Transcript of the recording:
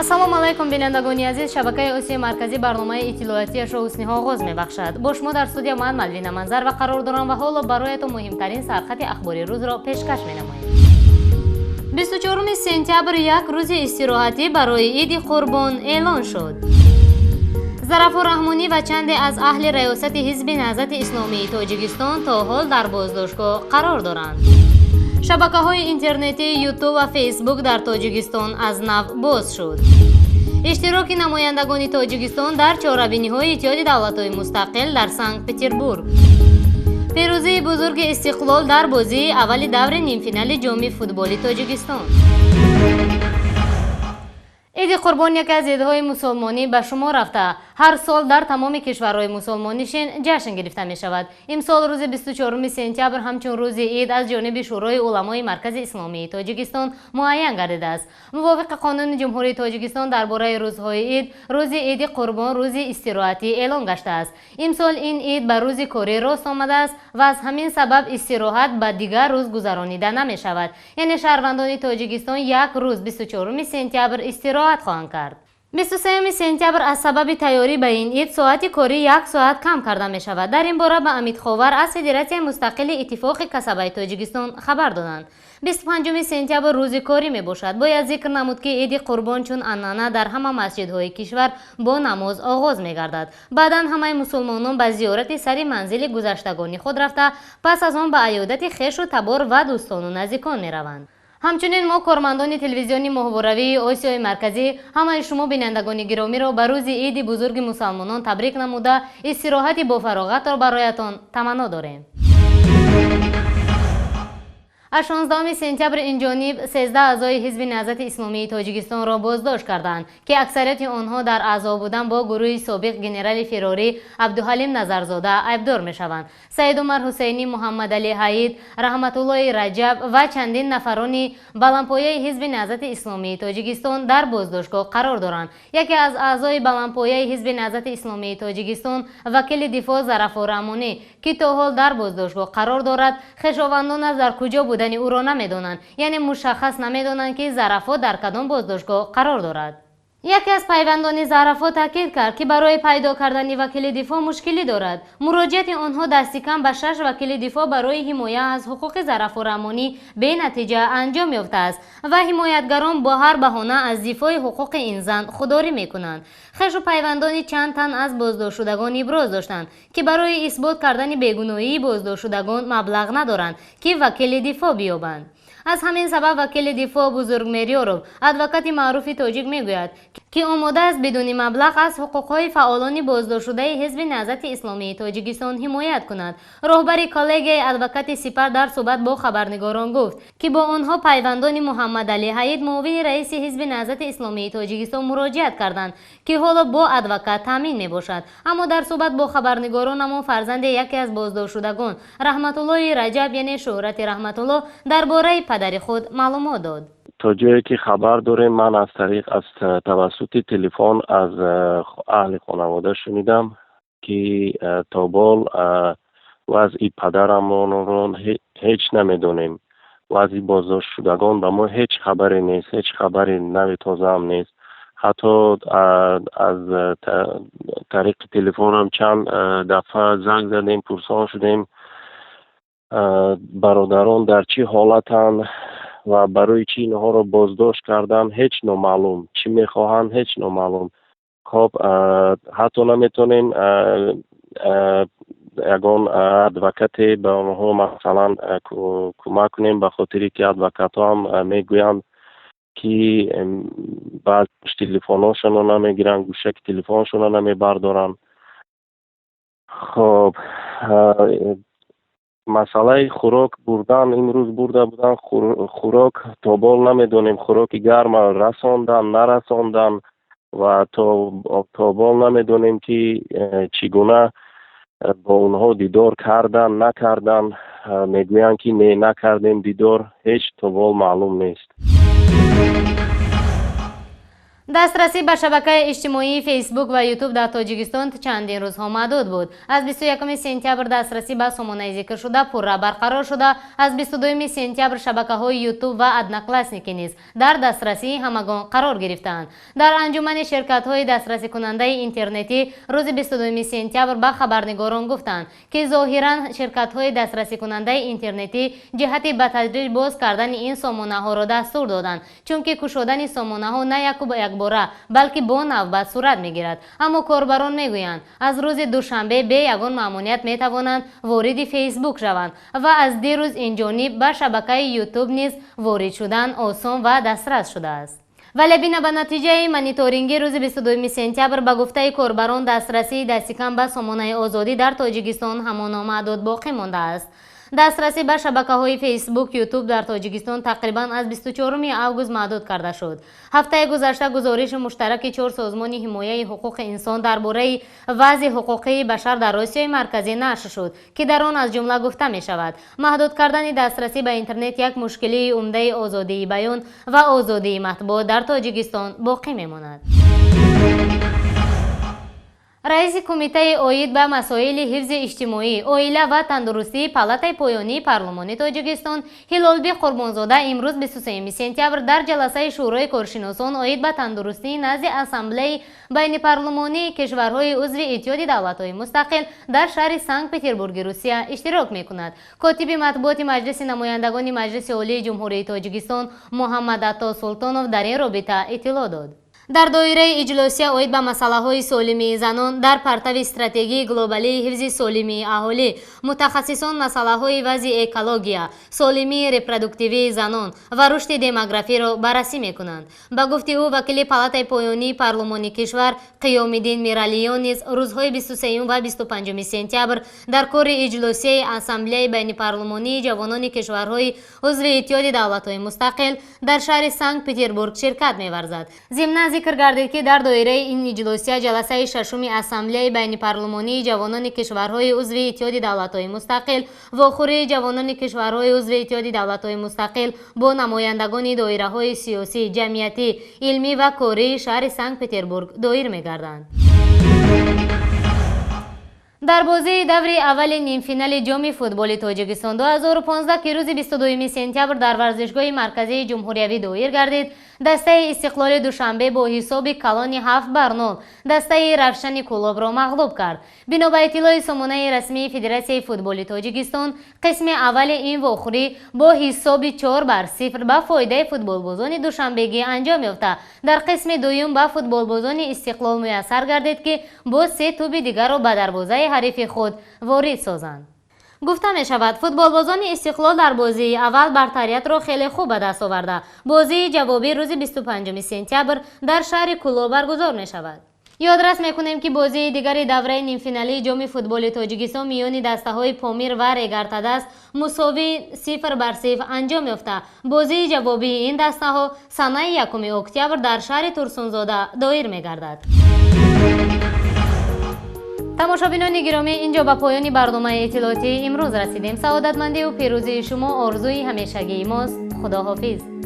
Ассалому алайкум, бинандагони азиз. Шабакаи Осиёи Марказӣ барномаи иттилоотиашро ҳусниҳо оғоз мебахшад. Бо шумо дар студия ман, Малвина Манзар, ва қарор дорам ва ҳоло бароятон муҳимтарин сархати ахбори рӯзро пешкаш менамоем. 24 сентябр як рӯзи истироҳатӣ барои Иди Қурбон эълон шуд. Зарафо Раҳмонӣ ва чанде аз аҳли раёсати Ҳизби Наҳзати Исломии Тоҷикистон то ҳол дар боздоштгоҳ қарор доранд. Шабакаҳои интернетии Ютуб ва Фейсбук дар Тоҷикистон аз нав боз шуд. Иштироки намояндагони Тоҷикистон дар чорабиниҳои Иттиҳоди Давлатҳои Мустақил дар Санкт Петербург. Пирӯзии бузурги Истиқлол дар бозии аввали даври нимфинали Ҷоми футболи Тоҷикистон. Иди Қурбон яке аз идҳои мусулмонӣ ба шумор рафта, ҳар сол дар тамоми кишварҳои мусулмоннишин ҷашн гирифта мешавад. Имсол рӯзи 24 сентябр ҳамчун рӯзи ид аз ҷониби Шӯрои уламои Маркази Исломии Тоҷикистон муайян гардидааст. Мувофиқи Қонуни Ҷумҳурии Тоҷикистон дар бораи рӯзҳои ид, рӯзи Иди Қурбон рӯзи истироҳатӣ эълон гаштааст. Имсол ин ид ба рӯзи корӣ рост омадааст ва аз ҳамин сабаб истироҳат ба дигар рӯз гузаронида намешавад, яъне шаҳрвандони Тоҷикистон як рӯз, 24 сентябр, истироҳат хоҳанд кард. 23 сентябр аз сабаби тайёрӣ ба ин ид соати корӣ як соат кам карда мешавад. Дар ин бора ба Амид Ховар аз Федератсияи мустақили Иттифоқи касабаи Тоҷикистон хабар доданд. 25 сентябр рӯзи корӣ мебошад. Бояд зикр намуд, ки Иди Қурбон чун анъана дар ҳама масҷидҳои кишвар бо намоз оғоз мегардад. Баъдан ҳамаи мусулмонон ба зиёрати сари манзили гузаштагони худ рафта, пас аз он ба аёдати хешу табор ва дӯстону наздикон мераванд. Ҳамчунин мо, кормандони телевизиони моҳворавии Осиёи Марказӣ, ҳамаи шумо, бинандагони гиромиро, ба рӯзи иди бузурги мусалмонон табрик намуда, истироҳати бофароғатро бароятон таманно дорем. Аз 16 сентябр инҷониб 13 аъзои Ҳизби Наҳзати Исломии Тоҷикистонро боздошт карданд, ки аксарияти онҳо дар аъзо будан бо гурӯҳи собиқ генерали фирорӣ Абдуҳалим Назарзода айбдор мешаванд. Саидумар Ҳусайнӣ, Муҳаммадалӣ Ҳаид, Раҳматуллои Раҷаб ва чандин нафарони баландпояи Ҳизби Наҳзати Исломии Тоҷикистон дар боздоштгоҳ қарор доранд. Яке аз аъзои баландпояи Ҳизби Наҳзати Исломии Тоҷикистон, вакили дифоъ Зарафо Раҳмонӣ, ки то ҳол дар боздоштгоҳ қарор дорад, хешовандонаш дар куҷо будани ӯро намедонанд, яъне мушаххас намедонанд, ки Зарафо дар кадом боздоштгоҳ қарор дорад. Яке аз пайвандони Зарафо таъкид кард, ки барои пайдо кардани вакили дифоъ мушкилӣ дорад. Муроҷиати онҳо дастикам ба шаш вакили дифоъ барои ҳимоя аз ҳуқуқи Зарафо Раҳмонӣ бенатиҷа анҷом ёфтааст ва ҳимоятгарон бо ҳар баҳона аз дифои ҳуқуқи ин зан худдорӣ мекунанд. Хешу пайвандони чанд тан аз боздоштшудагон иброз доштанд, ки барои исбот кардани бегуноҳии боздоштшудагон маблағ надоранд, ки вакили дифоъ биёбанд. Аз ҳамин сабаб вакили дифоъ Бузургмеҳрёров, адвокати маъруфи тоҷик, мегӯяд, ки омода аст бидуни маблағ аз ҳуқуқҳои фаъолони боздоштшудаи Ҳизби Наҳзати Исломии Тоҷикистон ҳимоят кунад. Роҳбари коллегияи адвокати Сипар дар суҳбат бо хабарнигорон гуфт, ки бо онҳо пайвандони Муҳаммадалӣ Ҳаид, муовини раиси Ҳизби Наҳзати Исломии Тоҷикистон, муроҷиат карданд, ки ҳоло бо адвокат таъмин мебошад. Аммо дар суҳбат бо хабарнигорон ҳамон фарзанди яке аз боздоштшудагон, Раҳматуллои Раҷаб, яъне Шӯҳрати Раҳматулло, дар бораи падари худ маълумот дод. То ҷое ки хабар дорем, ман аз тариқ аз тавассути телефон аз аҳли хонавода шунидам, ки то бол вазъи падарамонро ҳеҷ намедонем. Вазъи боздоштшудагон ба мо ҳеҷ хабаре нест, ҳеҷ хабари нави тозаам нест. Ҳатто аз тариқи телефонам чанд дафъа занг задем, пурсон шудем, бародарон дар чӣ ҳолатанд ва барои чӣ инҳоро боздошт карданд, ҳеҷ номаълум, чӣ мехоҳанд, ҳеҷ номаълум. Хоб, ҳатто наметавонем ягон адвокате ба онҳо, масалан, кӯмак кунем, ба хотире ки адвокатҳоам мегӯянд, ки баъз телефонҳошонро намегиранд, гӯшаки телефоншонро намебардоранд. Хоб, масъалаи хӯрок бурдан, имрӯз бурда буданд хӯрок, то бол намедонем, хӯроки гарма расондан, нарасондан ва то бол намедонем, ки чӣ гуна бо онҳо дидор кардан, накардан. Мегӯянд, ки не, накардем дидор, ҳеҷ то бол маълум нест. Дастрасӣ ба шабакаи иҷтимоии Фейсбук ва Ютуб дар Тоҷикистон чандин рӯзҳо маҳдуд буд. Аз 21 сентябр дастрасӣ ба сомонаи зикршуда пурра барқарор шуда, аз 22 сентябр шабакаҳои Ютуб ва Одноклассники низ дар дастрасии ҳамагон қарор гирифтаанд. Дар анҷумани ширкатҳои дастрасикунандаи интернетӣ рӯзи 22 сентябр ба хабарнигорон гуфтанд, ки зоҳиран ширкатҳои дастрасикунандаи интернетӣ ҷиҳати ба тадриҷ боз кардани ин сомонаҳоро дастур доданд, чунки кушодани сомонаҳо на яку якбора, балки бо навбат сурат мегирад. Аммо корбарон мегӯянд, аз рӯзи душанбе бе ягон маъмуният метавонанд вориди Фейсбук шаванд ва аз дирӯз инҷониб ба шабакаи Ютуб низ ворид шудан осон ва дастрас шудааст. Вале бина ба натиҷаи мониторинги рӯзи 22 сентябр, ба гуфтаи корбарон, дастрасии дастикам ба сомонаи Озодӣ дар Тоҷикистон ҳамоно маҳдуд боқӣ мондааст. Дастрасӣ ба шабакаҳои Фейсбук, Ютуб дар Тоҷикистон тақрибан аз 24 август маҳдуд карда шуд. Ҳафтаи гузашта гузориши муштараки чор созмони ҳимояи ҳуқуқи инсон дар бораи вазъи ҳуқуқии башар дар Осиёи Марказӣ нашр шуд, ки дар он аз ҷумла гуфта мешавад, маҳдуд кардани дастрасӣ ба интернет як мушкилии умдаи озодии баён ва озодии матбуот дар Тоҷикистон боқӣ мемонад. Раиси Кумитаи оид ба масоили ҳифзи иҷтимоӣ, оила ва тандурустии Палатаи поёнии парлумони Тоҷикистон Ҳилолбӣ Қурбонзода имрӯз, 23 сентябр, дар ҷаласаи Шӯрои коршиносон оид ба тандурустии назди Ассамблеи байнипарлумонии кишварҳои узви Иттиҳоди Давлатҳои Мустақил дар шаҳри Санкт Петербурги Русия иштирок мекунад. Котиби матбуоти Маҷлиси намояндагони Маҷлиси Олии Ҷумҳурии Тоҷикистон Муҳаммадатто Султонов дар ин робита иттилоъ дод. Дар доираи иҷлосия оид ба масъалаҳои солимии занон дар партави стратегияи глобалии ҳифзи солимии аҳолӣ, мутахассисон масъалаҳои вазъи экология, солимии репродуктивии занон ва рушди демографиро баррасӣ мекунанд. Ба гуфти ӯ, вакили палатаи поёнии парлумони кишвар Қиёмиддин Миралиён низ рӯзҳои 23 ва 25 сентябр дар кори иҷлосияи Ассамблеяи байнипарлумонии ҷавонони кишварҳои узви Иттиҳоди Давлатҳои Мустақил дар шаҳри Санкт Петербург ширкат меварзад. Зимнан зикр гардид, ки дар доираи ин иҷлосия ҷаласаи шашуми Ассамблеяи байнипарлумонии ҷавонони кишварҳои узви Иттиҳоди Давлатҳои Мустақил, вохӯрии ҷавонони кишварҳои узви Иттиҳоди Давлатҳои Мустақил бо намояндагони доираҳои сиёсӣ, ҷамъиятӣ, илмӣ ва кории шаҳри Санкт Петербург доир мегарданд. Дар бозии даври аввали нимфинали Ҷоми футболи Тоҷикистон 2015, ки рӯзи 22 сентябр дар варзишгоҳи марказии ҷумҳуриявӣ доир гардид, дастаи Истиқлоли Душанбе бо ҳисоби калони 7-0 дастаи Равшани Кӯлобро мағлуб кард. Бино ба иттилои сомонаи расмии Федератсияи футболи Тоҷикистон, қисми аввали ин вохӯрӣ бо ҳисоби 4-0 ба фоидаи футболбозони душанбегӣ анҷом ёфта, дар қисми дуюм ба футболбозони Истиқлол муяссар гардид, ки бо се тӯби дигарро ба дарвозаи ҳарифи худ ворид созанд. Гуфта мешавад, футболбозони Истиқлол дар бозии аввал бартариятро хеле хуб ба даст оварда, бозии ҷавобӣ рӯзи 25 сентябр дар шаҳри Кӯлоб баргузор мешавад. Ёдрас мекунем, ки бозии дигари давраи нимфиналии Ҷоми футболи Тоҷикистон миёни дастаҳои Помир ва Регартадаз мусовии 0-0 анҷом ёфта, бозии ҷавобии ин дастаҳо санаи 1 октябр дар шаҳри Турсунзода доир мегардад. Тамошобинони гиромӣ, инҷо ба поёни барномаи иттилоотии имрӯз расидем. Саодатмандиву пирӯзии шумо орзуи ҳамешагии мост. Худоҳофиз.